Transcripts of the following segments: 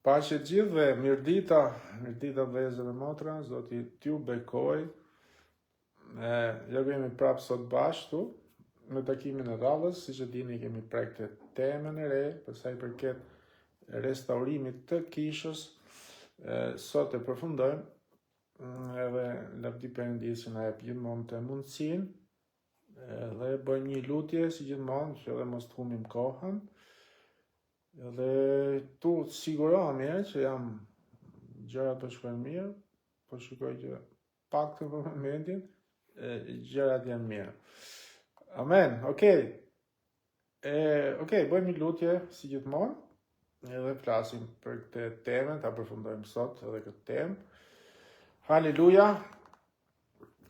Paqe të gjithëve, mirëdita, mirëdita vëllezër dhe motra, Zoti t'ju bekojë. E, ja ku jemi prapë sot bashkë këtu, në takimin e radhës, siç e dini kemi prek këtë temën e re, për sa i përket restaurimit të kishës, e, sot e përfundojmë, edhe lavdi Perëndisë që na jep gjithmonë këtë mundësinë, edhe bëjmë një lutje si gjithmonë, që edhe mos të humbim kohën, edhe të sigurohemi e, që jam gjërat po shkojnë mirë, po shikoj që pak të për momentin, gjërat janë mirë. Amen, okej. E, okej, bëjmë një lutje si gjithmonë, edhe flasim për këtë temën, ta përfundojmë sot edhe këtë temë. Haleluja.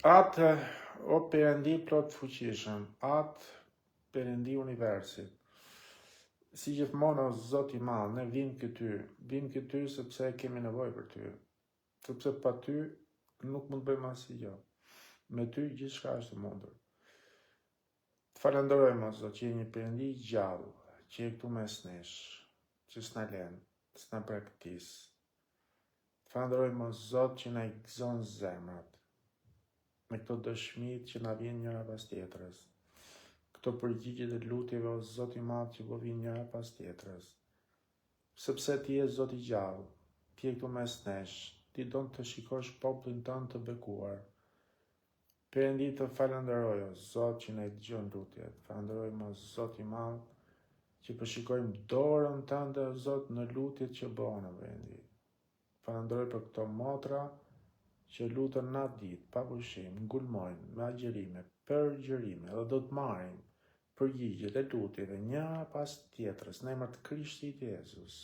Atë o Perëndi plotfuqishëm, Atë Perëndi universit. Si gjithmonë o Zot i madh, ne vim këty, vim këty sepse kemi nevojë për ty. Sepse pa ty nuk mund të bëjmë asgjë. Me ty gjithçka është e mundur. Të falenderojmë o Zot që je një Perëndi i gjallë, që je këtu mes nesh, që s'na len, s'na braktis. Të falenderojmë o Zot që na i gëzon zemrat me këto dëshmitë që na vijnë njëra pas tjetrës. Këto përgjigjet e lutjeve o Zot i madh që po vijnë njëra pas tjetrës. Sepse ti je Zot i gjallë, ti je këtu mes nesh, ti don të shikosh popullin tënd të bekuar. Perëndi të falënderoj o Zot që na i dëgjon lutjet. Të falënderojmë o Zot i madh që po shikojmë dorën tënde o Zot në lutjet që bëhen o Perëndi. Falënderoj për këto motra që luten natë ditë, pa pushim, ngulmojnë me agjërime, përgjërime dhe do të marrim përgjigjet e lutjeve njëra pas tjetrës në emër të Krishtit Jezus.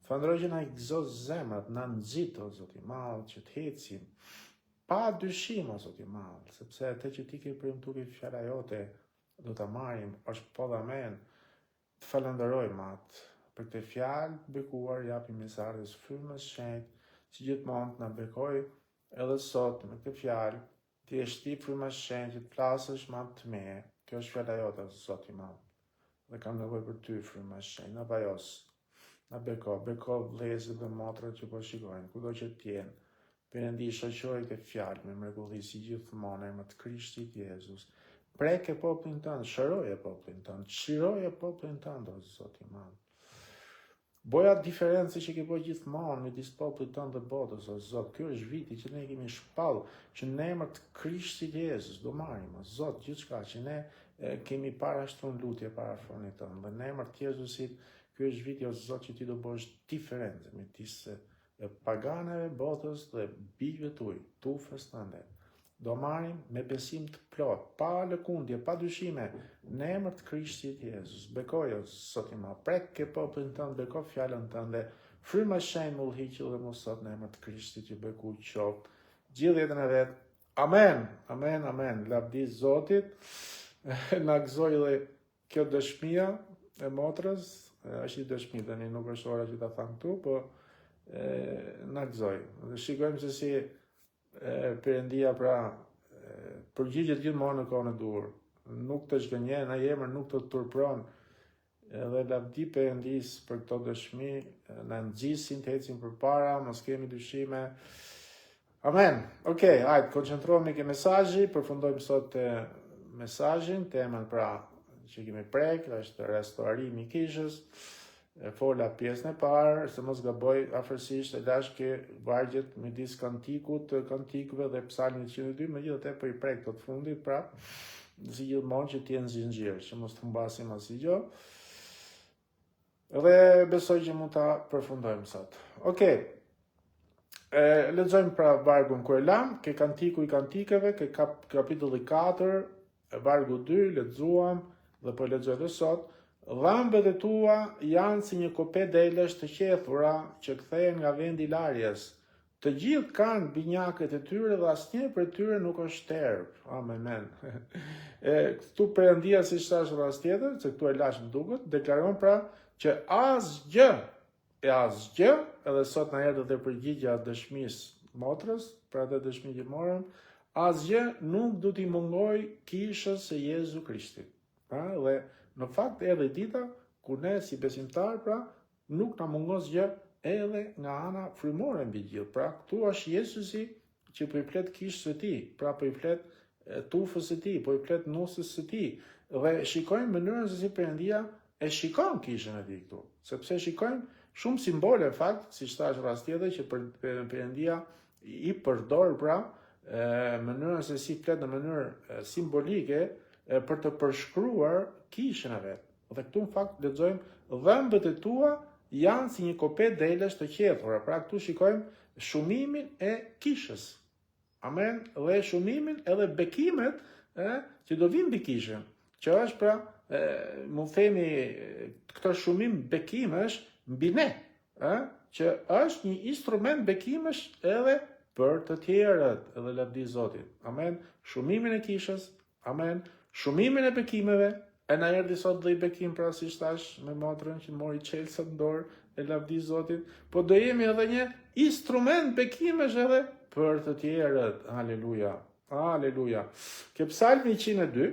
Të falënderoj që na i gëzon zemrat, na nxit o Zot i madh që të ecim Pa dyshim, o Zot i madh, sepse atë që ti ke premtuar ke fjala jote, do ta marrim, është po dhe amen. Të falënderojmë Atë për këtë fjalë të bekuar, japim mirëseardhjes Frymës Shenjtë, si gjithmonë të na bekojë edhe sot me këtë fjalë, ti je ti Fryma e Shenjtë që të flasësh me anë të meje. Kjo është fjala jote, o Zot i madh. Dhe kam nevojë për ty, Fryma e Shenjtë, na vajos. Na beko, beko vëllezërit dhe motrat që po shikojnë, kudo që të jenë. Perëndi shoqëroje këtë fjalë me mrekulli si gjithmonë në emër të Krishtit Jezus. Preke popullin tënd, shëroje popullin tënd, çliroje popullin tënd, o Zot i madh. Bëj atë diferencë që ke bërë gjithmonë midis popullit tënd dhe botës, o Zot. Ky është viti që ne kemi shpall që në emër të Krishtit Jezus do marrim, o Zot, gjithçka që ne kemi parashtruar në lutje para fronit tënd. Dhe në emër të Jezusit, ky është viti, o Zot, që ti do bësh diferencë midis paganeve, botës dhe bijve tuaj, tufës tënde. Do marrim me besim të plotë, pa lëkundje, pa dyshime, në emër të Krishtit Jezus. Bekoje, o Zot i madh, preke popullin tënd, beko fjalën tënde. Fryma e shenjtë më udhëhiq dhe mu sot në emër të Krishtit që beku qoftë gjithë jetën e vet. Amen. Amen, amen. Lavdi Zotit. Na gëzoi dhe Kjo dëshmia e motrës, është një dëshmi tani, nuk është ora që ta tham këtu, po e, na gëzoi. Dhe shikojmë se si e, Perëndia pra e, përgjigjet gjithmonë në kohën e duhur. Nuk të zhgënjen, ai emër nuk të turpron. Edhe lavdi Perëndisë për këto dëshmi, na nxisin të ecim përpara, mos kemi dyshime. Amen. Okej, okay, hajde, koncentrohemi ke mesazhi, përfundojmë sot te mesazhin, temën pra që kemi prek, është restaurimi i kishës. E fola pjesën e parë, se mos gaboj afërsisht e lash ke vargjet midis kantikut të kantikëve dhe psalmit 102, megjithatë po i prek këto të fundit, pra si gjithmonë që të jenë zinxhir, që mos të humbasim asgjë. Dhe besoj që mund ta përfundojmë sot. Okej. Okay. E lexojmë pra vargun ku e lam, ke kantiku i kantikeve, ke kap, kapitulli 4, vargu 2, lexuam dhe po e lexoj edhe sot. Dhambët e tua janë si një kope delesh të qethura që kthehen nga vendi i larjes. Të gjithë kanë binjakët e tyre dhe asnjë prej tyre nuk është shterpë. Amen. E këtu Perëndia siç thashë rast tjetër, se këtu e lash më duket, deklaron pra që asgjë e asgjë, edhe sot na erdhi dhe përgjigja e dëshmisë motrës, për atë dëshmi që morëm, asgjë nuk do t'i mungojë kishës së Jezu Krishtit. Pra, dhe në fakt erdhi dita kur ne si besimtar pra nuk na mungon asgjë. edhe nga ana frymore mbi gjithë. Pra këtu është Jezusi që po i flet kishës së tij, pra po i flet tufës së tij, po i flet nusës së tij. Dhe shikojmë mënyrën se si Perëndia e shikon kishën e tij këtu, sepse shikojmë shumë simbole në fakt, siç thashë rast tjetër që për Perëndia i përdor pra e, mënyrën se si flet në mënyrë simbolike e, për të përshkruar kishën e vet. Dhe këtu në fakt lexojmë dhëmbët e tua janë si një kope delesh të qethura. Pra këtu shikojmë shumimin e kishës. Amen. Dhe shumimin edhe bekimet e, që do vinë mbi kishën, që është pra, e, mund themi, këtë shumim bekimesh mbi ne, e, që është një instrument bekimesh edhe për të tjerët, edhe lavdi Zotit. Amen. Shumimin e kishës, amen. Shumimin e bekimeve, e na erdhi sot dhe i bekim pra siç thashë me motrën që mori çelësat në dorë e lavdi Zotit, po do jemi edhe një instrument bekimesh edhe për të tjerët. Aleluja. Aleluja. Ke psalmi 102,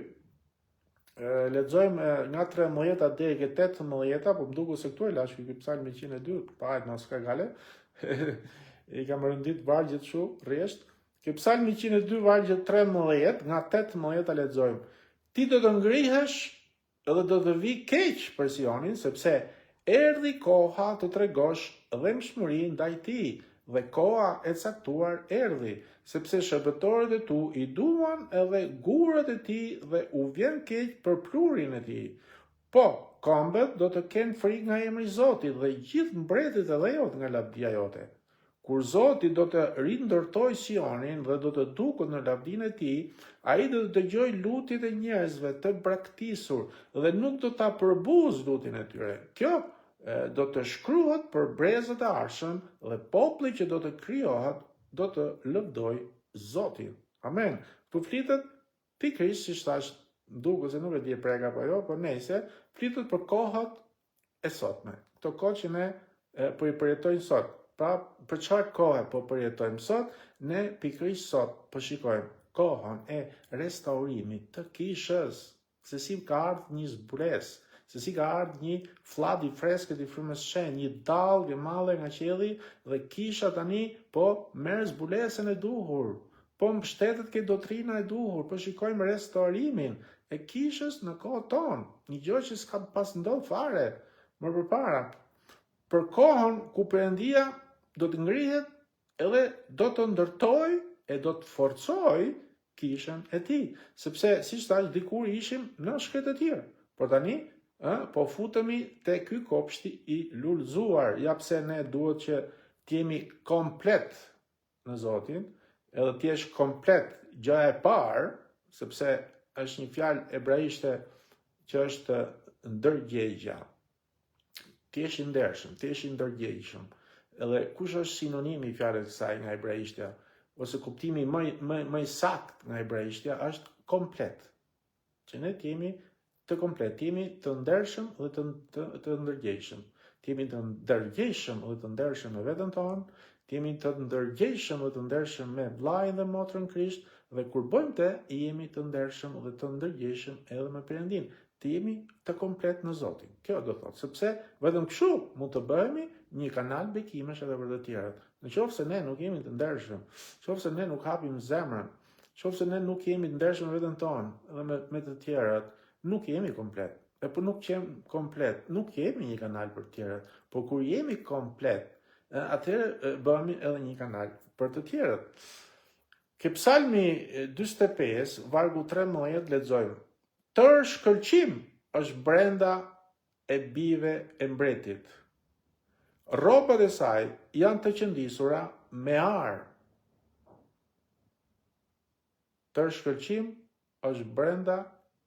lexojmë nga 13 deri ke 18, po më duket se këtu e lashë ky psalmi 102, pa hajt mos ka gale. I kam rendit vargjet kështu rresht. Ke psalmi 102 vargjet 13 nga 18 lexojmë. Ti do të ngrihesh edhe do të vijë keq për Sionin, sepse erdhi koha të tregosh dhembshmëri ndaj tij, dhe koha e caktuar erdhi, sepse shërbëtorët e tu i duan edhe gurët e tij dhe u vjen keq për pluhurin e tij. Po, kombet do të kenë frikë nga emri i Zotit dhe gjithë mbretërit e dheut nga lavdia jote. Kur Zoti do të rindërtojë Sionin dhe do të duket në lavdinë e tij, ai do të dëgjojë lutjet e njerëzve të braktisur dhe nuk do ta përbuzë lutjen e tyre. Kjo do të shkruhet për brezat e ardhshëm dhe populli që do të krijohet do të lëvdojë Zotin. Amen. Këtu flitet pikërisht siç thashë, duket se nuk e di e preka apo jo, por nejse, flitet për kohët e sotme. Këto kohë që ne e, po i përjetojmë sot. Pra, për çfarë kohe po përjetojmë sot? Ne pikërisht sot po shikojmë kohën e restaurimit të kishës, se si ka ardhur një zbulesë, se si ka ardhur një fllad i freskët i frymës së shenjtë, një dallgë e madhe nga qielli dhe kisha tani po merr zbulesën e duhur, po mbështetet ke doktrina e duhur, po shikojmë restaurimin e kishës në kohën tonë, një gjë që s'ka pas ndodh fare më përpara. Për kohën ku Perëndia do të ngrihet edhe do të ndërtojë e do të forcojë kishën e tij, sepse siç thashë dikur ishim në shkretëtirë, por tani ë po futemi te ky kopshti i lulëzuar, ja pse ne duhet që të jemi komplet në Zotin, edhe të jesh komplet gjëja e parë, sepse është një fjalë hebraishte që është ndërgjegja. Të jesh i ndershëm, të jesh i ndërgjegjshëm. Edhe kush është sinonimi i fjalës kësaj nga hebraishtja ose kuptimi më më më i saktë nga hebraishtja është komplet. Që ne të jemi të komplet, të jemi të ndershëm dhe të të, të ndërgjegjshëm. Të jemi të ndërgjegjshëm dhe të ndershëm me veten tonë, të jemi të ndërgjegjshëm dhe të ndershëm me vëllain dhe motrën Krisht dhe kur bëjmë të, jemi të ndershëm dhe të ndërgjegjshëm edhe me Perëndinë. Të jemi të komplet në Zotin. Kjo do thotë, sepse vetëm kështu mund të bëhemi një kanal bekimesh edhe për të tjerët. Në qoftë se ne nuk jemi të ndershëm, në qoftë se ne nuk hapim zemrën, në qoftë se ne nuk jemi të ndershëm me veten tonë dhe me, me të tjerët, nuk jemi komplet. E po nuk jemi komplet, nuk jemi një kanal për të tjerët, po kur jemi komplet, atëherë bëhemi edhe një kanal për të tjerët. Ke psalmi 45, vargu 13, lexojmë, Tërë shkëlqim është brenda e bijve e mbretit. Rrobat e saj janë të qëndisura me ar. Tërë shkëlqim është brenda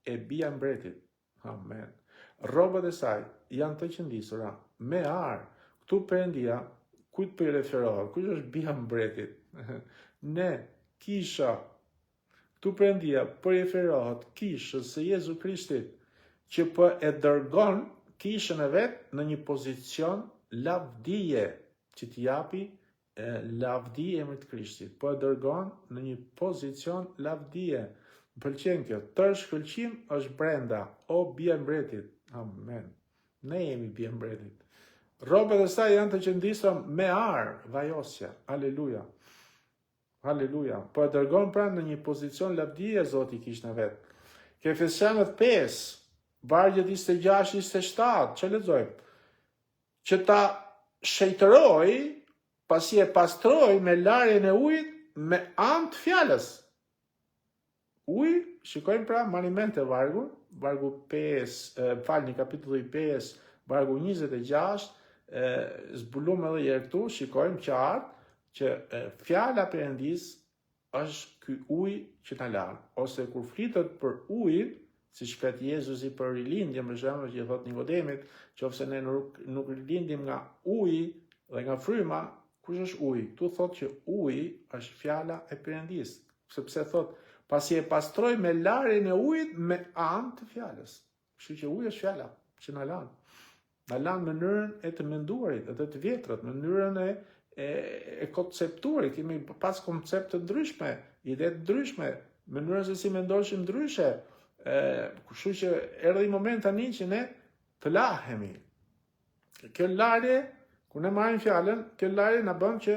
e bija e mbretit. Amen. Rrobat e saj janë të qëndisura me ar. Këtu Perëndia kujt po i referohet? Kush është bija e mbretit? Ne, kisha. Këtu Perëndia po i referohet kishës së Jezu Krishtit, që po e dërgon kishën e vet në një pozicion lavdie, që t'i japi lavdi emrit të Krishtit, po e dërgon në një pozicion lavdie. Më pëlqen kjo. Tërë shkëlqim është brenda, o bija e mbretit. Amen. Ne jemi bija e mbretit. Rrobat e saj janë të qëndisura me ar, vajosja. Aleluja. Aleluja. Po e dërgon pra në një pozicion lavdie Zoti kishën e vet. Ke Efesianët 5, vargjet 26, 27, që lexojmë? Që ta shenjtërojë, pasi e pastroi me larjen e ujit me anë të fjalës. Uji, shikojmë pra, mbani mend te vargu, vargu 5, falni, kapitulli 5, vargu 26, e, zbulum edhe njëherë këtu, shikojmë qartë që e, fjala e Perëndisë është ky ujë që na lan, ose kur flitet për ujin, siç flet Jezusi për rilindjen, për shembull, që i thotë Nikodemit, qoftë se ne nuk nuk rilindim nga uji dhe nga fryma, kush është uji? Këtu thotë që uji është fjala e Perëndisë, sepse thotë, pasi e pastroi me larjen e ujit me anë të fjalës. Kështu që uji është fjala që na lan. Na lan mënyrën e të menduarit, edhe të vjetrët, mënyrën e e, e konceptuarit, kemi pas koncept të ndryshme, ide të ndryshme, mënyrën se si mendoshim ndryshe. E, kështu që erdhi moment tani që ne të lahemi. Kjo larje, kur ne marrim fjalën, kjo larje na bën që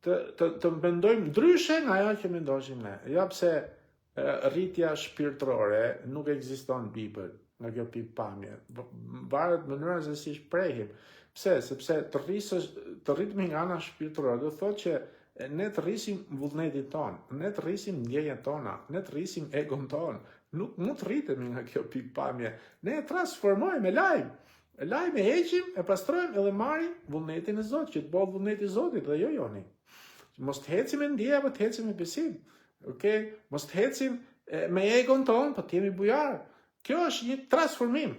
të të të mendojmë ndryshe nga ajo që mendoshim ne. Ja pse rritja shpirtërore nuk ekziston në Bibël nga kjo pikëpamje. Varet mënyra se si shprehim. Pse? Sepse të rrisësh, të rritemi nga ana shpirtërore, do të thotë që ne të rrisim vullnetin tonë, ne të rrisim ndjenjat tona, ne të rrisim egon tonë. Nuk mund të rritemi nga kjo pikëpamje. Ne e transformojmë, e lajmë. E lajmë, e heqim, e pastrojmë edhe marrim vullnetin e Zotit, që të bëhet vullneti i Zotit dhe jo joni. Mos të ecim me ndjenja, po të ecim me besim. Okej, mos të ecim me egon tonë, po të jemi bujar. Kjo është një transformim.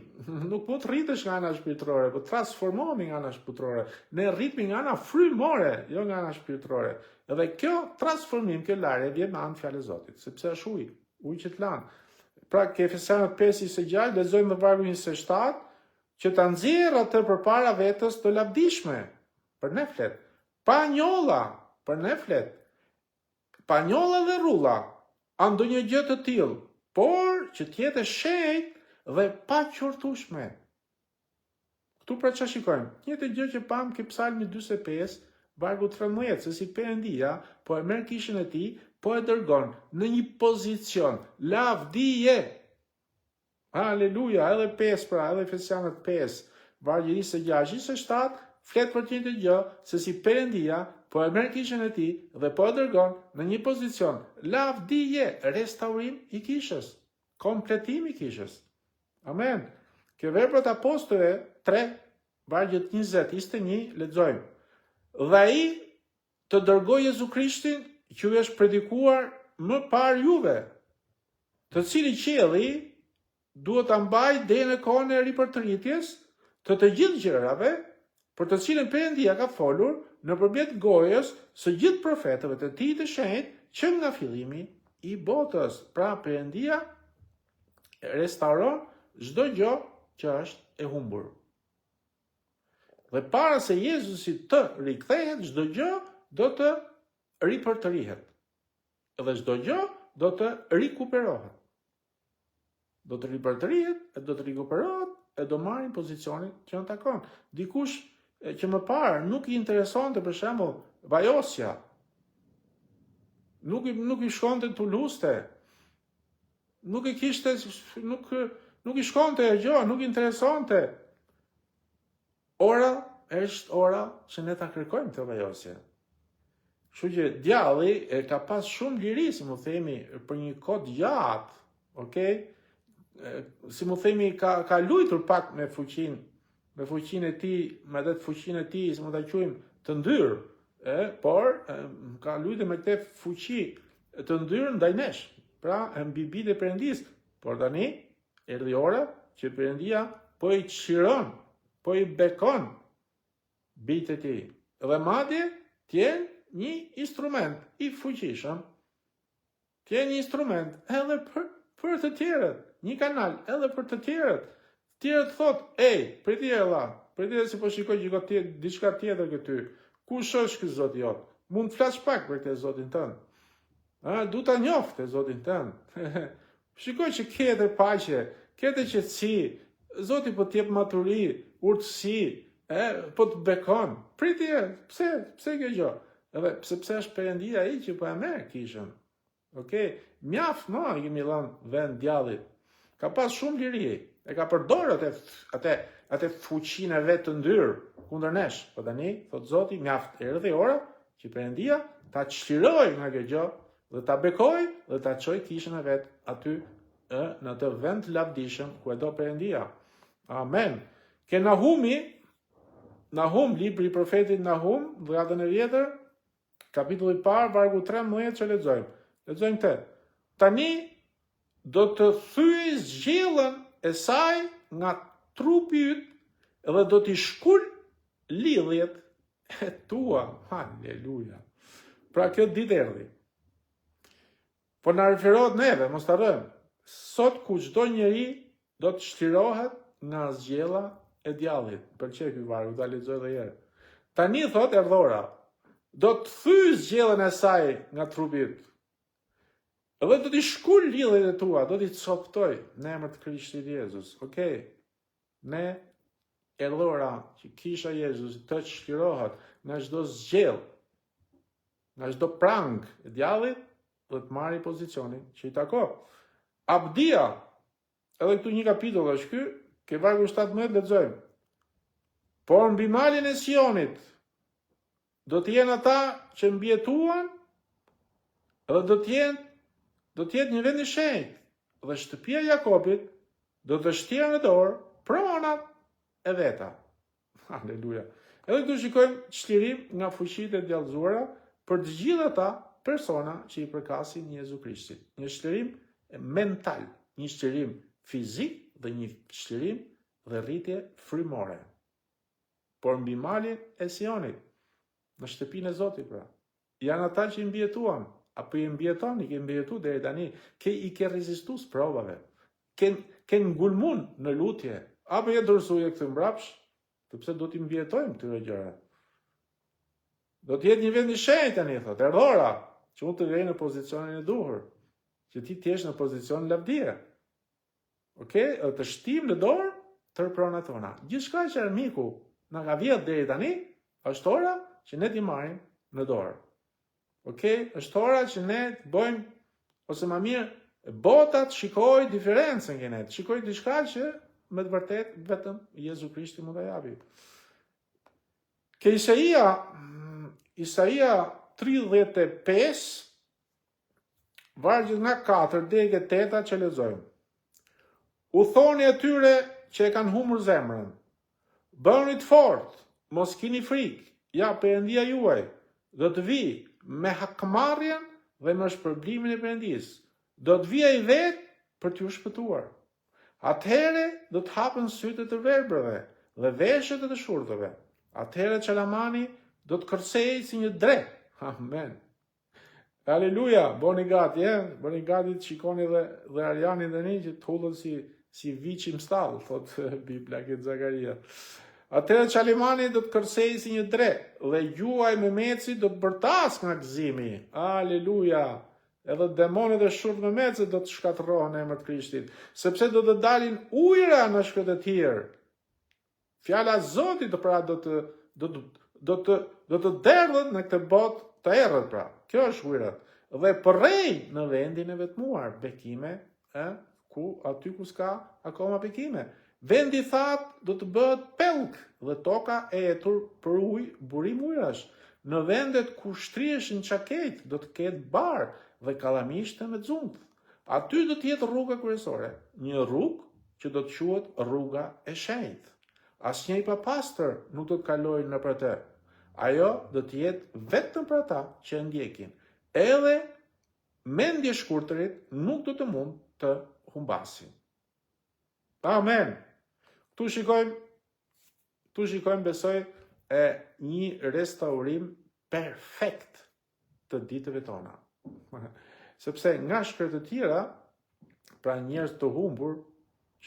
Nuk mund të rritesh nga ana shpirtërore, po transformohemi nga ana shpirtërore. Ne rritemi nga ana frymore, jo nga ana shpirtërore. Edhe kjo transformim, kjo larje vjen me anë të fjalës së Zotit, sepse është ujë, ujë që të lan. Pra, ke Efesianët 5:26, lexojmë dhe vargu 27, që ta nxjerrë atë përpara vetes të lavdishme. Për ne flet. Pa njolla, për ne flet. Pa njolla dhe rrulla, a ndonjë gjë të tillë, por që të jetë e shenjtë dhe e paqortueshme. Këtu pra ça shikojmë? Njëjtën gjë që pamë ke Psalmi 45, vargu 13, se si Perëndia po e merr kishën e tij, po e dërgon në një pozicion lavdie. Aleluja, edhe 5 pra, edhe Efesianët 5, vargje 26, 27, flet për të njëjtën gjë, se si Perëndia po e merr kishën e tij dhe po e dërgon në një pozicion lavdie, restaurim i kishës, kompletim i kishës. Amen. Ke veprat e apostujve 3, vargjet 20, 21, lexojmë. Dhe ai të dërgoi Jezu Krishtin që ju është predikuar më parë juve, të cilin qielli duhet ta mbajë deri në kohën e ripërtëritjes të të gjithë gjërave, për të cilën Perëndia ka folur nëpërmjet gojës së gjithë profetëve të tij të shenjtë që nga fillimi i botës. Pra Perëndia restauron çdo gjë që është e humbur. Dhe para se Jezusi të rikthehet, çdo gjë do të ripërtërihet. Dhe çdo gjë do të rikuperohet. Do të ripërtërihet, e do të rikuperohet, e do marrim pozicionin që na takon. Dikush që më parë nuk i interesonte për shembull vajosja. Nuk i nuk i shkonte të luste. Nuk e kishte nuk nuk i shkonte ajo gjë, nuk i interesonte. Ora është ora që ne ta kërkojmë këtë vajosje. Kështu që djalli e ka pas shumë liri, si mund themi, për një kohë të gjatë, okay? Si mund themi, ka, ka luajtur pak me fuqinë, me fuqinë e tij, me atë fuqinë e tij, si mund ta quajmë, të ndyrë, e, por e, ka luajtur me këtë fuqi të ndyrë ndaj nesh, pra mbi bijtë e Perëndisë, por tani erdhi ora që Perëndia po i çliron, po i bekon bijtë e tij. Dhe madje të jenë një instrument i fuqishëm, të jenë një instrument edhe për për të tjerët, një kanal edhe për të tjerët. Të tjerët thotë, ej, prit vëlla, prit se po shikoj që ka tjetë, diçka tjetër këty. Kush është ky Zoti jot? Mund të flasësh pak për këtë Zotin tënd. A, du ta njoh këtë Zotin tënd. Shikoj që ke edhe paqe, ke edhe qetësi, Zoti po të jep maturi, urtësi. E, po të bekon. Priti e, pse, pse kjo gjë? Edhe, sepse është Perëndia ai që po e merr kishën. Okej, mjaft më i kemi dhënë vend djallit. Ka pas shumë liri, e ka përdorur atë atë atë fuqinë e vet të ndyrë kundër nesh. Po tani thot Zoti, mjaft erdhi ora që Perëndia ta çlirojë nga kjo gjë dhe ta bekojë dhe ta çojë kishën e vet aty ë në atë vend të lavdishëm ku e do Perëndia. Amen. Ke Nahumi, Nahum, libri i profetit Nahum, Dhëratën e vjetër, kapitulli i parë, vargu 13 që lexojmë. Lexojmë këtë. Tani do të thyej zgjellën e saj nga trupi yt dhe do t'i shkul lidhjet e tua. Haleluja. Pra kjo ditë erdhi. Po na referohet neve, mos të harrojmë. Sot ku çdo njeri do të çlirohet nga zgjella e djallit. Pëlqej ky varg, ta lexoj edhe një herë. Tani thot erdhi ora. Do të thyej zgjellën e saj nga trupi yt. Dhe do t'i shkul lidhjet e tua, do t'i coptoj në emër të Krishtit Jezus. Okej. Okay. Ne erdhi ora që kisha e Jezusit të çlirohet nga çdo zgjellë, nga çdo prang e djallit dhe të marrë pozicionin që i takon. Abdia, edhe këtu një kapitull është ky, ke vargu 17 lexojmë. Por mbi malin e Sionit do të jenë ata që mbijetuan dhe do të jenë do të jetë një vend i shenjtë dhe shtëpia e Jakobit do të shtjerë në dorë pronat e veta. Aleluja. Edhe këtu shikojmë çlirim nga fuqitë e djallëzuara për të gjithë ata persona që i përkasin Jezu Krishtit. Një çlirim mental, një çlirim fizik dhe një çlirim dhe rritje frymore. Por mbi malin e Sionit, në shtëpinë e Zotit pra. Janë ata që i mbijetuan, apo i mbijeton, i ke mbijetu deri tani, ke i ke rezistu sprovave, ke, ke ngulmun në lutje, apo je dorëzu je kthy mbrapsh, sepse do t'i mbijetojmë këtyre gjëra. Do të jetë një vend i shenjtë tani, thotë, erdhi ora, që unë të vej në pozicionin e duhur, që ti të jesh në pozicion lavdie. Ok, dhe të shtim në dorë tërë pronat tona. Gjithçka që armiku na ka vjedh deri tani, është ora që ne t'i marrim në dorë. Ok, është ora që ne të bëjmë ose më mirë bota të shikojë diferencën ke ne, të shikojë diçka që me të vërtetë vetëm Jezu Krishti mund ta japi. Ke Isaia, mm, Isaia 35 Vargjet nga 4 deri ke 8 që lexojmë. U thoni atyre që e kanë humbur zemrën. Bëhuni të fortë, mos kini frikë. Ja Perëndia juaj do të vijë me hakmarrjen dhe me shpërblimin e Perëndisë. Do të vijë ai vetë për t'ju shpëtuar. Atëherë do të hapen sytë e të verbërve dhe veshët e të shurdhëve. Atëherë çalamani do të kërcejë si një dre. Amen. Aleluja, bëni gati, e? Bëni gati të shikoni dhe, dhe Arjanin tani që të hullet si, si viçi n'stallë, thot Bibla ke Zakaria. Atëherë çalamani do të kërcejë si një dre dhe gjuha e memecit do të bërtasë nga gëzimi. Aleluja. Edhe demonët e shurdhmemecët do të shkatërrohen në emër të Krishtit, sepse do të dalin ujëra në shkretëtirë. Fjala e Zotit do pra do të do të do të do të derdhet në këtë botë të errët pra. Kjo është ujërat. Dhe përrenj në vendin e vetmuar, bekime, ë, ku aty ku s'ka akoma bekime. Vendi i thatë do të bëhet pellg dhe toka e etur për ujë burim ujërash. Në vendet ku shtriheshin çakejt do të ketë bar dhe kallamishte me xunth. Aty do të jetë rruga kryesore, një rrugë që do të quhet rruga e shenjtë. Asnjë i papastër nuk do të kalojë nëpër të. Ajo do të jetë vetëm për ata që e ndjekin. Edhe mendjeshkurtërit nuk do të mund të humbasin. Amen. Këtu shikojmë këtu shikojmë besoj e një restaurim perfekt të ditëve tona. Sepse nga shkretëtira, pra njerëz të humbur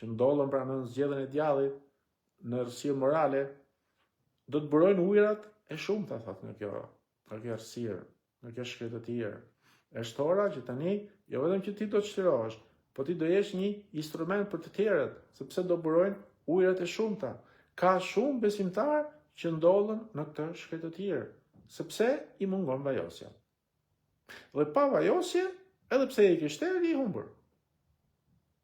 që ndodhen pra nën zgjellën e djallit, në errësirë morale, do të burojnë ujërat e shumta, thotë nga kjo, nga kjo errësirë, nga kjo shkretëtirë. Është ora që tani, jo vetëm që ti do të çlirohesh, po ti do jesh një instrument për të tjerët, sepse do burojnë ujërat e shumta. Ka shumë besimtarë që ndodhen në këtë shkretëtirë, sepse i mungon vajosja. Dhe pa vajosje, edhe pse je i krishterë, je i humbur.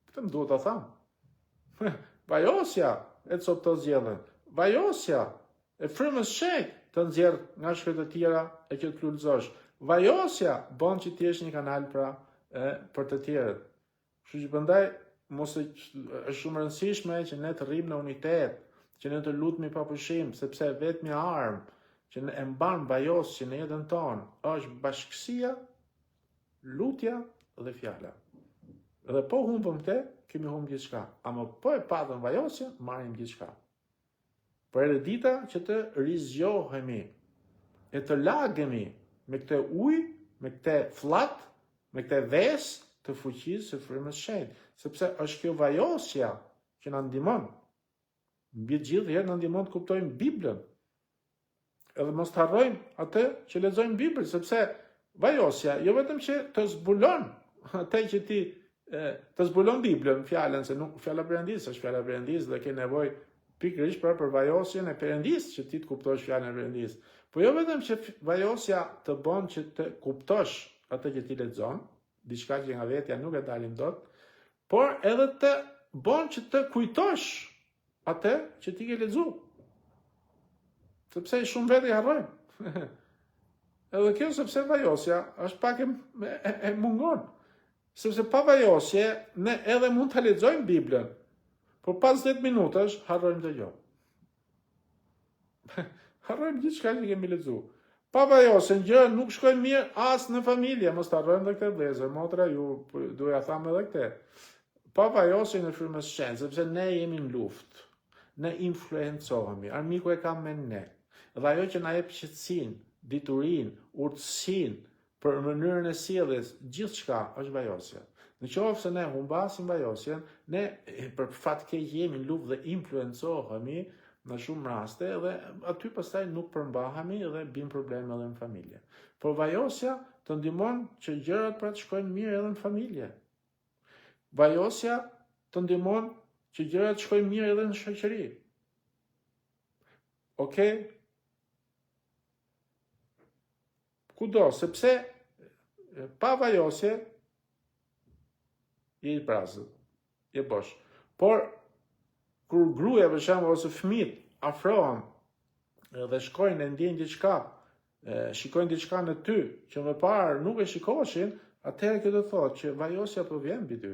Këtë më duhet ta them. Vajosja e copëton zgjellën. Vajosja e frymës shenjtë të nxjerr nga shkretëtira e që të lulëzosh. Vajosja bën që të jesh një kanal pra e, për të tjerët. Kështu që prandaj mos e është shumë e rëndësishme që ne të rrimë në unitet, që ne të lutemi pa pushim, sepse e vetmja armë që ne e mban vajosjen në jetën tonë është bashkësia, lutja dhe fjala. Dhe po humbëm këtë, kemi humbë gjithçka. Ama po e patëm vajosjen, marrim gjithçka. Por erdhi dita që të rizgjohemi e të lagemi me këtë ujë, me këtë fllat, me këtë vesë të fuqisë së frymës shenjtë, sepse është kjo vajosja që na ndihmon. Mbi të gjithë herë na ndihmon të kuptojmë Biblën. Edhe mos të harrojmë atë që lexojmë në Bibël, sepse vajosja jo vetëm që të zbulon atë që ti e, të zbulon Biblën, fjalën se nuk fjala e Perëndisë është fjala e Perëndisë dhe ke nevojë pikërisht pra për vajosjen e Perëndisë që ti të kuptosh fjalën e Perëndisë. Po jo vetëm që vajosja të bën që të kuptosh atë që ti lexon, diçka që nga vetja nuk e dalim dot, por edhe të bën që të kujtosh atë që ti ke lexu. Sepse shumë vetë i harrojnë. Edhe kjo sepse vajosja është pak e, e, e mungon. Sepse pa vajosje ne edhe mund ta lexojmë Biblën. Por pas 10 minutash harrojmë çdo gjë. Harrojmë gjithçka që kemi lexu. Pa vajosjen gjërat nuk shkojnë mirë as në familje, mos ta harrojmë edhe këtë vëllezër, motra ju do ja tham edhe këtë. Pa vajosjen e frymës shenjtë, sepse ne jemi në luftë. Ne influencohemi, armiku e ka me ne. Dhe ajo që na jep qetësinë, diturinë, urtësinë, për mënyrën e sjelljes, gjithçka është vajosja. Në qoftë se ne humbasim vajosjen, ne për fat keq jemi në luftë dhe influencohemi në shumë raste dhe aty pastaj nuk përmbahemi dhe bim probleme edhe në familje. Por vajosja të ndihmon që gjërat pra të shkojnë mirë edhe në familje. Vajosja të ndihmon që gjërat të shkojnë mirë edhe në shoqëri. Okej? Kudo, sepse pa vajosje je i zbrazët, je bosh. Por kur gruaja për shembull ose fëmijët afrohen dhe shkojnë e ndjejnë diçka, shikojnë diçka në ty që më parë nuk e shikoshin, atëherë kjo do të thotë që vajosja po vjen mbi ty.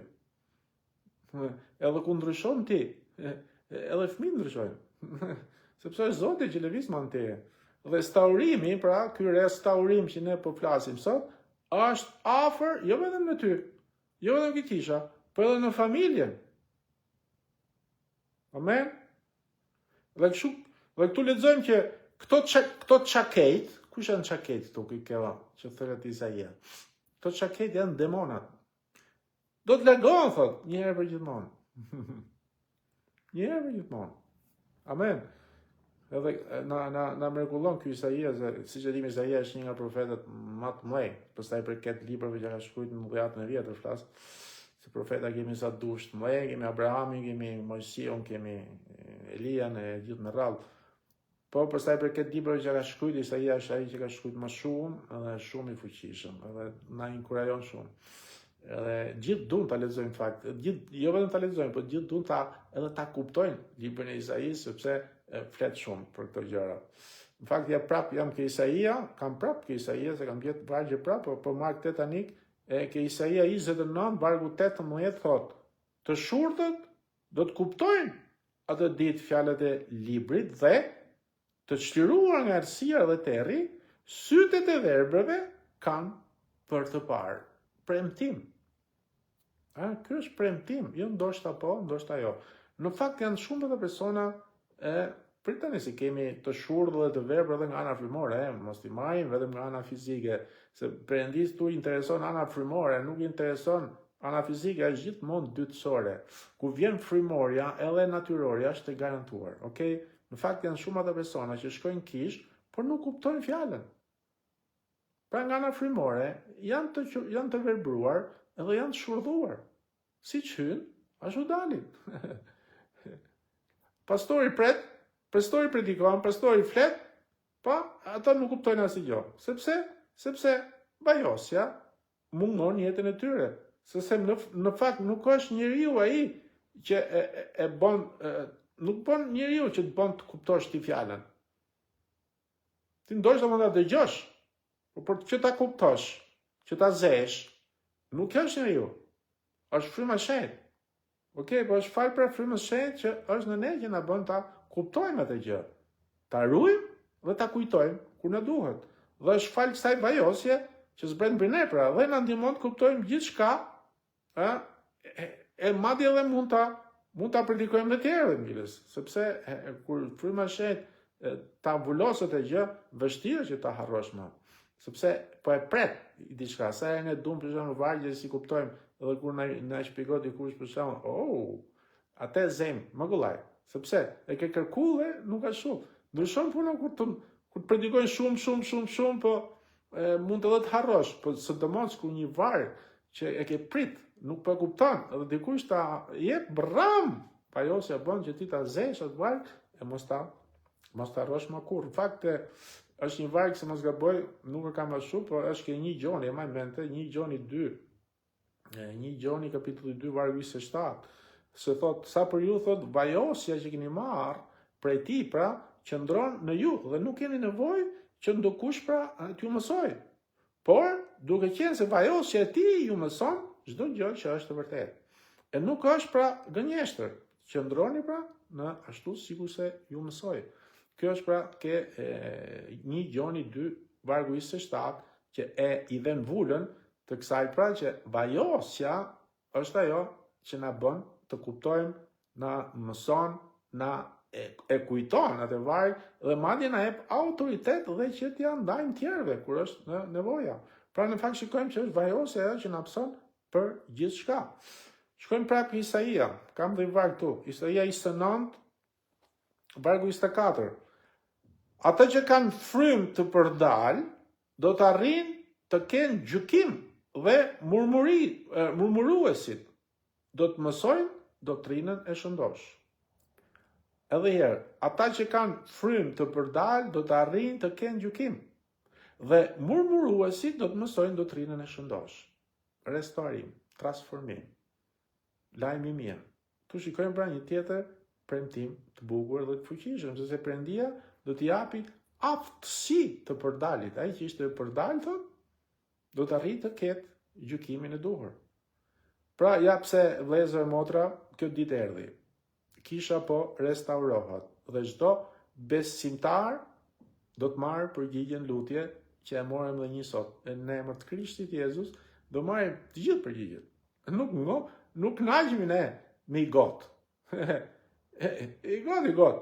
Edhe kur ndryshon ti, edhe fëmijët ndryshojnë. Sepse është Zoti që lëviz me anë teje. Dhe restaurimi, pra, ky restaurim që ne po flasim sot, është afër jo vetëm në ty, jo vetëm ke kisha, por edhe në familjen. Amen. Dhe kështu, dhe këtu lexojmë që këto ça, këto çakejt, kush janë çakejt këtu ky keva që thërret Isaia? Këto çakejt janë demonat. Do të largohen, thot, një herë për gjithmonë. një herë për gjithmonë. Amen. Edhe na na na mrekullon ky Isaia se siç e dimë Isaia është një nga profetët më të mëdhenj, për sa i përket librave që ka shkruar në Dhjatën e Vjetër flas. Se profeta kemi sa dush të mëdhenj, kemi Abrahamin, kemi Moisiun, kemi Elian e gjithë me radhë. Po, për sa i përket librave që ka shkruajtur, Isaia është ai që ka shkruajtur më shumë dhe është shumë i fuqishëm, edhe na inkurajon shumë. Edhe gjithë duan ta lexojnë në fakt, gjithë jo vetëm ta lexojnë, por gjithë duan ta edhe ta kuptojnë librin e Isaisë sepse e, flet shumë për këto gjëra. Në fakt ja prap jam ke Isaia, kam prap ke Isaia se kam gjetë vargje prap, po po marr këtë tani e ke Isaia 29 vargu 18 thotë, të shurdhët do të kuptojnë atë ditë fjalët e librit dhe, të çliruar nga errësira dhe terri, sytë e të verbërve kanë për të parë. Premtim. A, ky është premtim, jo ndoshta po, ndoshta jo. Në fakt janë shumë të persona e prit tani se kemi të shurdhë dhe të verbër edhe nga ana frymore, e, mos t'i marrim vetëm nga ana fizike, se Perëndisë këtu i intereson ana frymore, nuk i intereson Ana fizike është gjithmonë dytësore. Kur vjen frymorja, edhe natyrorja është e garantuar. Okej? Në fakt janë shumë ata persona që shkojnë në kishë, por nuk kuptojnë fjalën. Pra nga ana frymore janë të janë të verbruar edhe janë të shurdhuar. Siç hyn, ashtu dalin. Pastori pret. Pastori predikon, pastori flet, po ata nuk kuptojnë asnjë gjë. Sepse, sepse vajosja mungon në jetën e tyre. Sepse në, në fakt nuk është njeriu ai që e, e, e bën, e, nuk bën njeriu që të bën të kuptosh ti fjalën. Ti ndoshta mund ta dëgjosh, por për që ta kuptosh, që ta zesh, nuk është njeriu. Është fryma e shenjtë. Okej, po është falë pra frymës së shenjtë që është në ne që na bën ta kuptojmë atë gjë. Ta ruajmë dhe ta kujtojmë kur na duhet. Dhe është falë kësaj vajosje që zbret mbi ne pra dhe na ndihmon të kuptojmë gjithçka, ë, e, e madje edhe mund ta mund ta predikojmë dhe tjerëve biles, sepse e, e, kur fryma e shenjtë ta vulos atë gjë, vështirë që ta harrosh më. Sepse po e pret diçka, sa herë ne duam për shembull vargje s'i kuptojmë, edhe kur na na shpjegon dikush për shembull, oh, atë e zejmë më kollaj, sepse e ke kërku dhe nuk ashtu. Ndryshon puna kur të kur të predikojnë shumë shumë shumë shumë, po e, mund edhe të harrosh, po sidomos kur një varg që e ke prit, nuk po e kupton, edhe dikush ta jep bram, vajosja bën që ti ta zesh atë varg e mos ta mos ta harrosh më kurrë. Në fakt është një varg se mos gaboj, nuk e kam ashtu, por është ke një Gjoni, e maj mend, një Gjoni 2. E, një Gjoni kapitulli 2 vargu 27, se thot sa për ju thot vajosja që keni marr prej tij pra qëndron në ju dhe nuk keni nevojë që ndokush pra t'ju mësojë. Por, duke qenë se vajosja e tij ju mëson çdo gjë që është e vërtetë. E nuk është pra gënjeshtër. Qëndroni pra në ashtu sikurse ju mësoi. Kjo është pra ke e, një Gjoni 2 vargu 27 që e i ven vulën të kësaj pra që vajosja është ajo që na bën të kuptojmë, na mëson, na e, e kujton atë varg dhe madje na jep autoritet dhe që t'ia ndajmë tjerëve kur është në nevoja. Pra në fakt shikojmë që është vajosja ajo që na mëson për gjithçka. Shkojmë prapë ke Isaia, kam dhe një varg këtu, Isaia 29, vargu 24. Ata që kanë frymë të përdalë, do të arrijnë të kenë gjykim dhe murmuri, murmuruesit do të mësojnë doktrinën e shëndoshë. Edhe herë, ata që kanë frymë të përdalë do të arrijnë të kenë gjykim dhe murmuruesit do të mësojnë doktrinën e shëndoshë. Restaurim, transformim. Lajm i mirë. Këtu shikojmë pra një tjetër premtim të bukur dhe të fuqishëm, sepse Perëndia do t'i japi aftësi të përdalit. Ai që ishte përdal thotë, do të arrijë të ketë gjykimin e duhur. Pra, ja pse vëllezër e motra, kjo ditë erdhi. Kisha po restaurohet dhe çdo besimtar do të marrë përgjigjen lutje që e morëm dhe një sot. E në emër të Krishtit Jezus do marrim të gjithë përgjigjet. Nuk ngo, nuk kënaqemi ne me i gotë. I gotë, i gotë.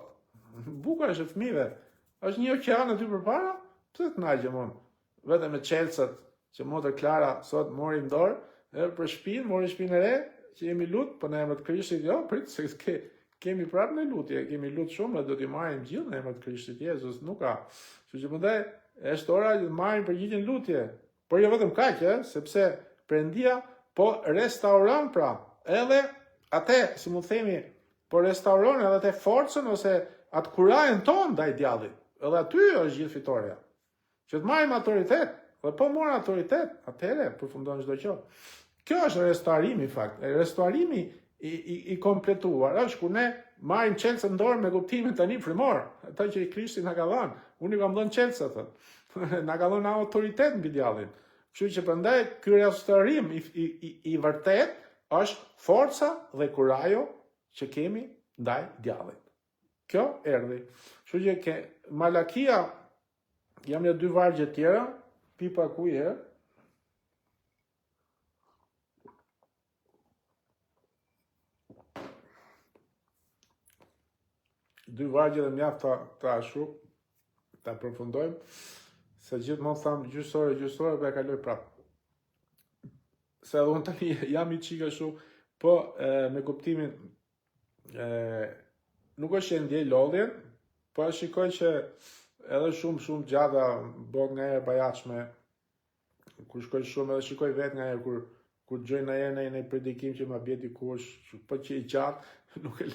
Buka është e fëmijëve. Është një oqean aty përpara, pse të kënaqem unë? Vetëm me çelësat që motër Klara sot mori në dorë, e për shtëpinë, mori shtëpinë e re, që jemi lut, po në emër të Krishtit jo, prit se ke, kemi prapë në lutje, kemi lut shumë dhe do t'i marrim gjithë në emër të Krishtit Jezus, nuk ka. Kështu që prandaj është ora që të marrim përgjigjen lutje. Por jo vetëm kaq, ë, sepse Perëndia po restauron pra edhe atë, si mund të themi, po restauron edhe atë forcën ose atë kurajën tonë ndaj djallit. Edhe aty është gjithë fitorja. Që të marrim autoritet, dhe po morëm autoritet, atëherë përfundon çdo gjë. Kjo është restaurimi fakt. Restaurimi i, i, i kompletuar është kur ne marrim çelësat në dorë me kuptimin tani frymor, ata që i Krishti na ka dhënë. Unë i kam dhënë çelësat, thotë. na ka dhënë autoritet mbi djallin. Kështu që prandaj ky restaurim i, i, i, i vërtet është forca dhe kurajo që kemi ndaj djallit. Kjo erdhi. Kështu që ke Malakia jam një dy vargje tjera, pi pak ujë herë. Dy vargje dhe mjaft ta, ta ashtu, ta përfundojmë, se gjithmonë tham gjysë ore, gjysë ore, po e kaloj prapë. Se edhe unë tani jam i çikë ashtu, po e, me kuptimin, e, nuk është që e ndjej lodhjen, po e shikoj që edhe shumë shumë gjata bëhet nga e bajatshme, kur shkoj shumë edhe shikoj vetë nga herë kur kur dëgjoj ndonjëherë ndonjë ndonjë predikim që ma bie dikush, po që i gjatë, nuk e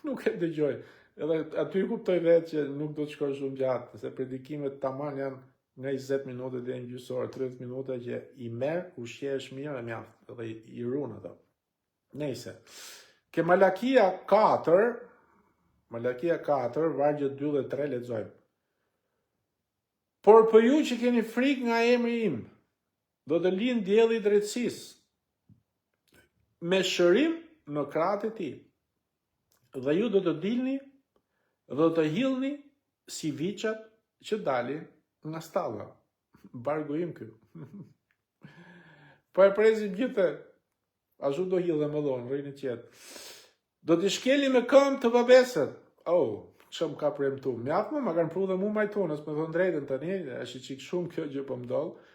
nuk e dëgjoj. Edhe aty kuptoj vetë që nuk do të shkoj shumë gjatë, se predikimet taman janë nga 20 minuta deri në gjysmë ore, 30 minuta që i merr, ushqehesh mirë e mjaft, edhe i, i ruan ato. Nejse. Ke Malakia 4, Malakia 4, vargjet 2 dhe 3 lexojmë. Por për ju që keni frikë nga emri im, do të lindë dielli i drejtësisë, me shërim në krahët e tij. Dhe ju do të dilni dhe do të hidhni si viçat që dalin nga stalla. Vargu im ky. po e presim gjithë. Ashtu do hidhem edhe unë, rrini qetë. Do t'i shkelni me këmbë të pabesët. Oh, që më ka premtu. Mjaft më, ma kanë pru dhe mu majë tunës, me thënë drejtën tani, është i çikë shumë kjo gjë po më ndodh.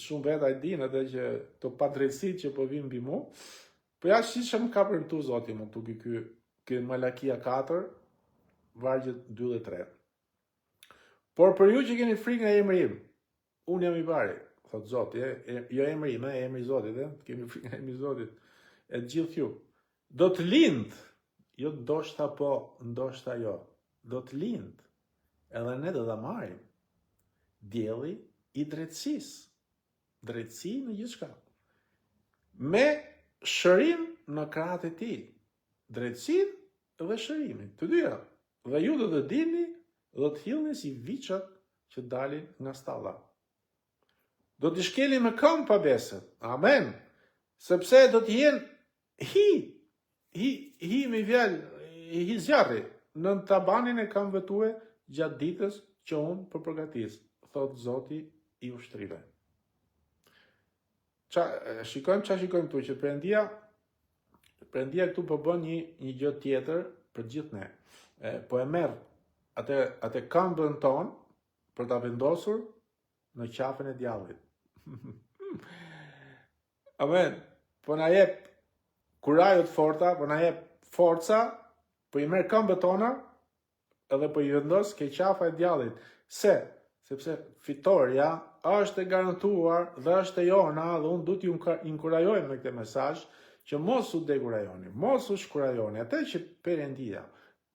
Shumë vetë e dinë atë që të padrejtësitë që po vijnë mbi mu. Po ja si që më ka premtu Zoti më tuki ky, ky Malakia 4, vargjet 2 dhe 3. Por për ju që keni frikë nga emri im, unë jam i pari, thot Zoti, e, e, jo emri im, e, emri i Zotit, e, kemi frikë nga emri i Zotit, e të gjithë ju. Do të lind, jo ndoshta po, ndoshta jo, do të lind, edhe ne do ta marrim. Dielli i drejtësisë. Drejtësi në gjithçka. Me shërim në krahët e tij. Drejtësinë dhe shërimin, të dyja. Dhe ju do të dilni dhe do të hidhni si viçat që dalin nga stalla. Do t'i shkelni me këmbë pabesët. Amen. Sepse do të jenë hi, hi, hi me fjalë, hi zjarri nën tabanin e këmbëve tuaja gjatë ditës që unë po përgatis, thot Zoti i ushtrive. Ça, shikojmë ça shikojmë këtu që Perëndia Perëndia këtu po bën një një gjë tjetër për gjithë ne. E, po e merr atë atë këmbën tonë për ta vendosur në qafën e djallit. Amen. Po na jep kurajo të forta, po na jep forca, po i merr këmbët tona edhe po i vendos ke qafa e djallit. Se, sepse fitorja është e garantuar dhe është e jona dhe unë du t'ju inkurajoj me këtë mesazh që mos u dekurajoni, mos u shkurajoni. Atë që Perëndia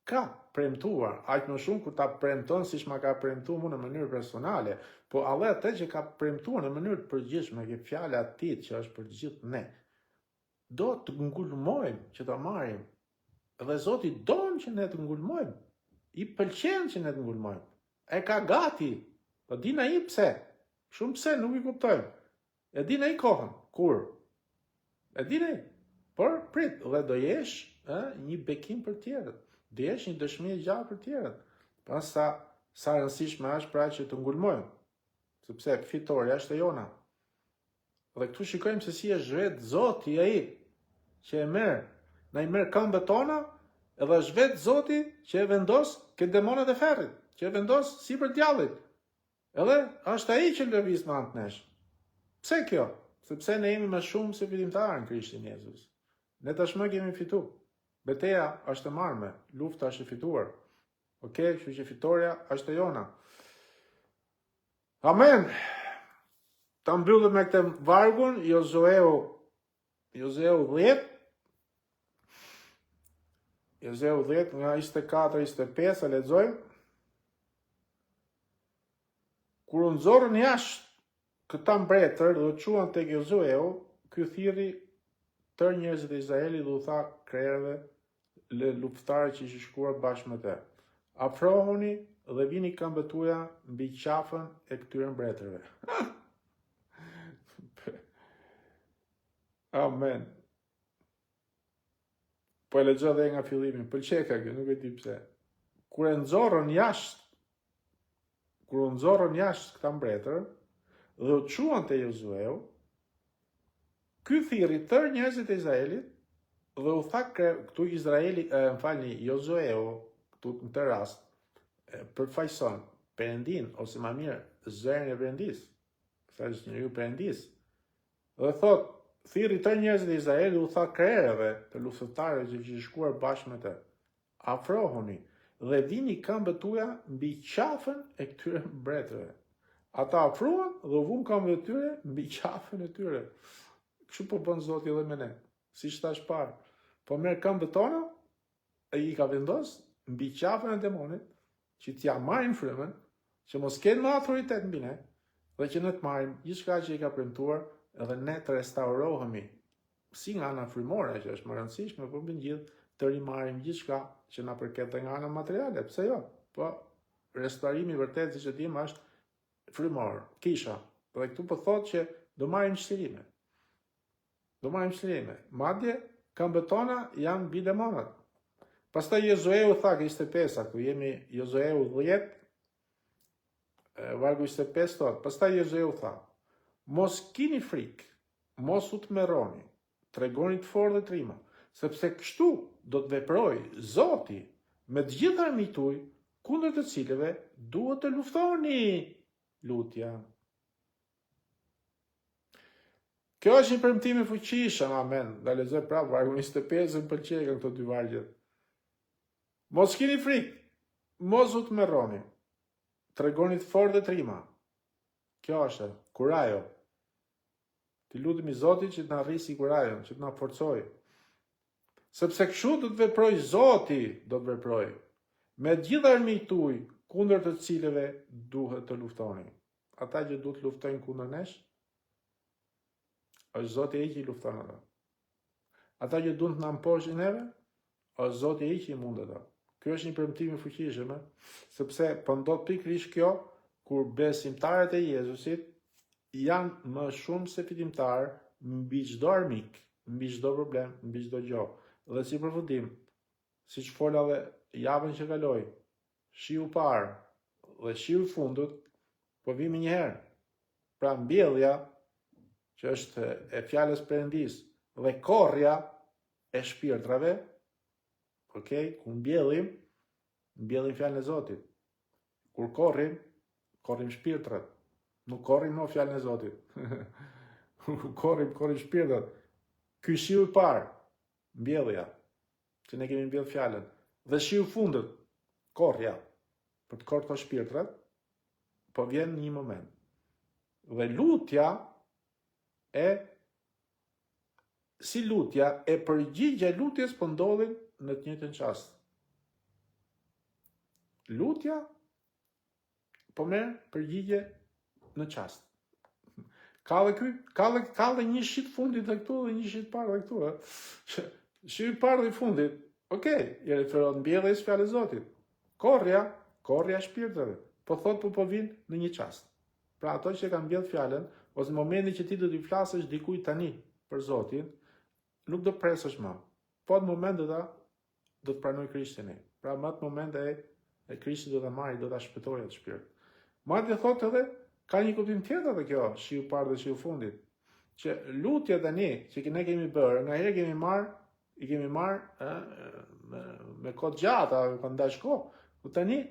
ka premtuar, aq më shumë kur ta premton siç ma ka premtuar mu në mënyrë personale, po edhe atë që ka premtuar në mënyrë të përgjithshme, ke fjala e tij që është për gjithë ne. Do të ngulmojmë që ta marrim. Dhe Zoti don që ne të ngulmojmë. I pëlqen që ne të ngulmojmë. E ka gati. Po din ai pse? Shumë pse nuk i kuptojmë. E din ai kohën, kur? E din ai. Por prit, dhe do jesh, ë, një bekim për tjerët. Do jesh një dëshmi e gjallë për tjerët. Pra sa sa rëndësishme është pra që të ngulmojmë, sepse fitorja është e jona. Dhe këtu shikojmë se si është vetë Zoti ai që e merr, na i merr këmbët tona, edhe është vetë Zoti që e vendos ke demonët e ferrit, që e vendos sipër djallit. Edhe është ai që lëviz me anë të nesh. Pse kjo? Sepse ne jemi më shumë se fitimtarë në Krishtin Jezus. Ne tashmë kemi fitu. Beteja është e marrme, lufta është e fituar. Ok, kështu që fitorja është e jona. Amen. Ta mbyllim me këtë vargun, Jozueu, Jozueu 10, Jozueu 10 nga 24, 25, e lexojmë. Kur u nxorën jashtë këta mbretër dhe u çuan tek Jozueu, ky thirri tërë njerëzit e Izraelit dhe u tha krerëve dhe luftëtarëve që ishin shkuar bashkë me të. Afrohuni dhe vini këmbët tuaja mbi qafën e këtyre mbretërve. Amen. Po e lexoj edhe nga fillimi, pëlqeka kjo, nuk e di pse. Kur e nxorën jashtë, kur u nxorën jashtë këta mbretër dhe u çuan te Jozueu, Ky thirri tërë njerëzit e Izraelit dhe u tha kre, këtu Izraeli, e, më falni, Jozueu, këtu në këtë rast, përfaqëson Perëndinë ose më mirë zërin e Perëndisë. Sa është njeriu i Perëndisë. Dhe thot, thirri tërë njerëzit e Izraelit dhe u tha krerëve të luftëtarëve që kishin shkuar bashkë me të. Afrohuni dhe vini këmbët tuaja mbi qafën e këtyre mbretërve. Ata afruan dhe u vunë këmbët e tyre mbi qafën e tyre. Kështu po bën Zoti edhe me ne. Siç thash parë, po merr këmbët tona e i ka vendos mbi qafën e demonit, që t'ia marrim frymën, që mos kenë më autoritet mbi ne, dhe që ne të marrim gjithçka që i ka premtuar edhe ne të restaurohemi si nga ana frymore që është më e rëndësishme, por mbi gjithë të rimarrim gjithçka që na përket dhe nga ana materiale, pse jo? Po restaurimi i vërtetë siç e dimë është frymor, kisha. Dhe këtu po thotë që do marrim çlirime. Do marrim çlirime. Madje këmbët tona janë mbi demonët. Pastaj Jozueu tha ke 25-a, ku jemi Jozueu 10, vargu 25 thotë, pastaj Jozueu tha, mos kini frikë, mos u tmerroni, tregohuni të fortë dhe trima, sepse kështu do të veprojë Zoti me të gjithë armiqtë tuaj, kundër të cilëve duhet të luftoni. Lutja. Kjo është një premtim i fuqishëm, amen. Ta lexoj prapë vargun 25, më pëlqejnë këto dy vargjet. Mos kini frikë, mos u tmerroni. Tregohuni të fortë dhe trima. Kjo është kurajo. T'i lutemi Zotit që të na rrisi kurajon, që të na forcojë. Sepse kështu do të veprojë Zoti, do të veprojë me të gjithë armiqtë tuaj, kundër të cilëve duhet të luftoni. Ata që duhet të luftojnë kundër nesh, është Zoti ai që i lufton ata. Ata që duan të na mposhtin neve, është Zoti ai që i mund ata. Ky është një premtim i fuqishëm, sepse po ndodh pikërisht kjo kur besimtarët e Jezusit janë më shumë se fitimtarë mbi çdo armik, mbi çdo problem, mbi çdo gjë. Dhe si përfundim, siç fola dhe javën që kaloi, shiu i parë dhe shiu i fundit po vijnë menjëherë. Pra mbjellja që është e fjalës Perëndisë dhe korrja e shpirtrave, ok, kur mbjellim, mbjellim fjalën e Zotit. Kur korrim, korrim shpirtrat. Nuk korrim më fjalën e Zotit. Kur korrim, korrim shpirtrat. Ky shiu i parë, mbjellja, që ne kemi mbjellë fjalën. Dhe shiu i fundit, korrja, për të korrë këto shpirtrat, po vjen një moment. Dhe lutja e si lutja e përgjigja e lutjes po ndodhin në të njëjtën çast. Lutja po merr përgjigje në çast. Ka dhe ky, ka dhe ka dhe një shi të fundit dhe këtu dhe një shi të parë dhe këtu, ë. Shi i parë dhe i fundit. Okej, okay, i referohet mbjelljes fjalës Zotit. Korrja, korrja e shpirtrave. Po thotë po po vijnë në një çast. Pra ato që e kanë mbjellë fjalën, ose në momentin që ti do t'i flasësh dikujt tani për Zotin, nuk do presësh më. Po atë moment do ta do të pranojë Krishtin. Pra në atë moment e, e Krishti do ta marrë, do ta shpëtojë atë shpirt. Madje thotë edhe ka një kuptim tjetër edhe kjo, shiu i parë dhe shiu i fundit, që lutja tani që ne kemi bërë, ngaherë kemi marrë, i kemi marrë ë me, me kohë të gjata, kanë dash kohë. Po tani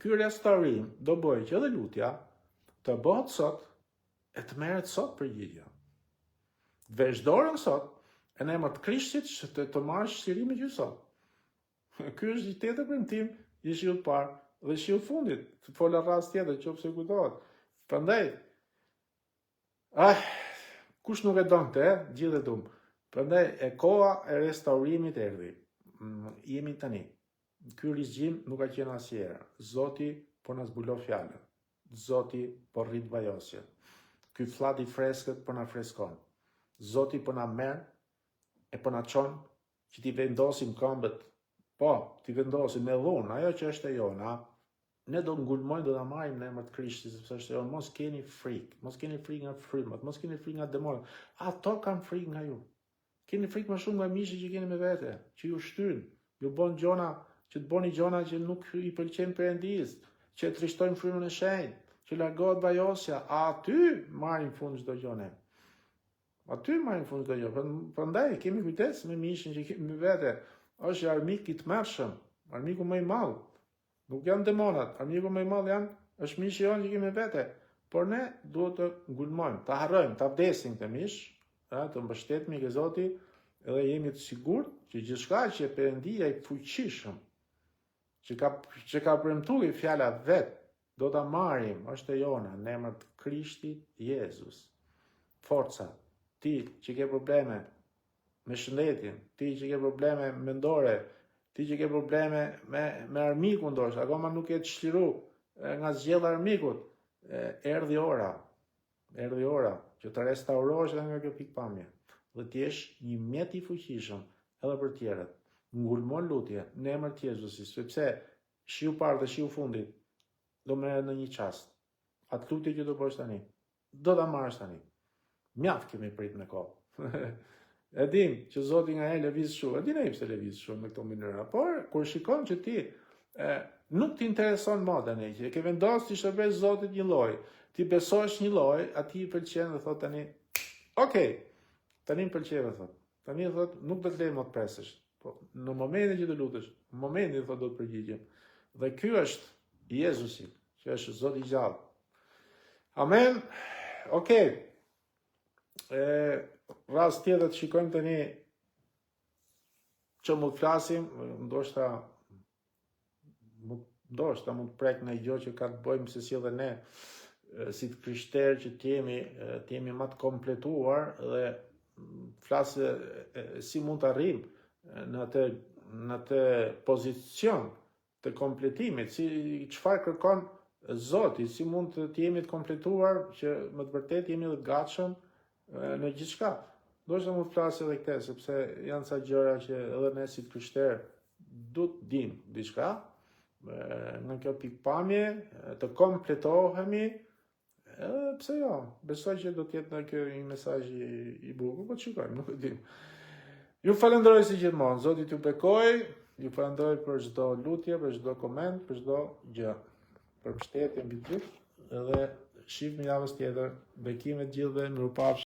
ky restaurim do bëjë që edhe lutja të bëhet sot e të merret sot përgjigja. Vesh dorën sot, e në emër të Krishtit që të, të marrësh çlirimin që sot. Ky është një tjetër premtim i shiut të parë dhe shiut të fundit. Të fola rast tjetër, qoftë se kujtohet. Prandaj, ah, kush nuk e don këtë, eh? Gjithë e dum. Prandaj e koha e restaurimit erdhi. Mm, jemi tani. Ky rizgjim nuk ka qenë asnjëherë. Zoti po na zbulon fjalën. Zoti po rrit vajosjen. Ky fllad i freskët po na freskon. Zoti po na merr e po na çon që t'i vendosim këmbët. Po, t'i vendosim me dhunë, ajo që është e jona. Ne do ngulmojmë, do ta marrim në emër të Krishtit, sepse është e jona. Mos keni frikë, mos keni frikë nga frymat, mos keni frikë nga demonët. Ato kanë frikë nga ju. Keni frikë më shumë nga mishi që keni me vete, që ju shtyn, ju bën gjona, që të bëni gjona që nuk i pëlqejnë Perëndisë, që e trishtojnë frymën e shenjtë, që largohet vajosja, aty marrim fund çdo gjë ne. Aty marrim fund çdo gjë. Prandaj kemi kujdes me mishin që kemi me vete. Është armik i tmerrshëm, armiku më i madh. Nuk janë demonat, armiku më i madh janë, është mishi jonë që kemi me vete. Por ne duhet të ngulmojmë, ta harrojmë, ta vdesim këtë mish, ë, të mbështetemi ke Zoti edhe jemi të sigurt që gjithçka që Perëndia i fuqishëm që ka që ka premtuar fjala vet, do ta marrim, është e jona në emër të Krishtit Jezus. Forca, ti që ke probleme me shëndetin, ti që ke probleme mendore, Ti që ke probleme me me armikun ndoshta, akoma nuk je çliru nga zgjella e armikut. Erdhi ora. Erdhi ora që të restaurohesh edhe nga kjo pikëpamje dhe të jesh një mjet i fuqishëm edhe për tjerët. Ngulmo lutje në emër të Jezusit, sepse shiu i parë dhe shiu i fundit do merret në një çast. Atë lutje që do bësh tani, do ta marrësh tani. Mjaft kemi prit me kohë. e dim që Zoti nganjëherë lëviz shumë, e din ai pse lëviz shumë në këto mënyra, por kur shikon që ti e, nuk të intereson më tani, që e ke vendosur t'i shërbesh Zotit një lloj, ti besosh një lloj, atij i pëlqen dhe thot tani, ok, tani më pëlqeve thot. Tani thot nuk do të lej më të presësh. Po në momentin që të lutesh, në momentin thot do të përgjigjem. Dhe ky është Jezusi, që është Zoti i gjallë. Amen. Okej. E rast tjetër të shikojmë tani që mund të flasim, ndoshta mund ndoshta mund të prek një gjë që ka të bëjmë se si edhe ne si të krishterë që të jemi të jemi më të kompletuar dhe flasë si mund të arrijmë në atë në atë pozicion të kompletimit, si çfarë kërkon Zoti, si mund të, të jemi të kompletuar që me të vërtetë jemi të gatshëm në gjithçka. Ndoshta mund të flas edhe këtë, sepse janë ca gjëra që edhe ne si të krishterë duhet të dimë diçka nga kjo pikëpamje, të kompletohemi, edhe pse jo, besoj që do të jetë në kjo një mesazh i, i bukur, po të shikojmë, nuk e dim. Ju falenderoj si gjithmonë, Zoti t'ju bekoj, ju falenderoj për çdo lutje, për çdo koment, për çdo gjë, për mbështetjen mbi të gjithë, edhe shihemi javës tjetër, bekime të gjithëve, mirupafshim.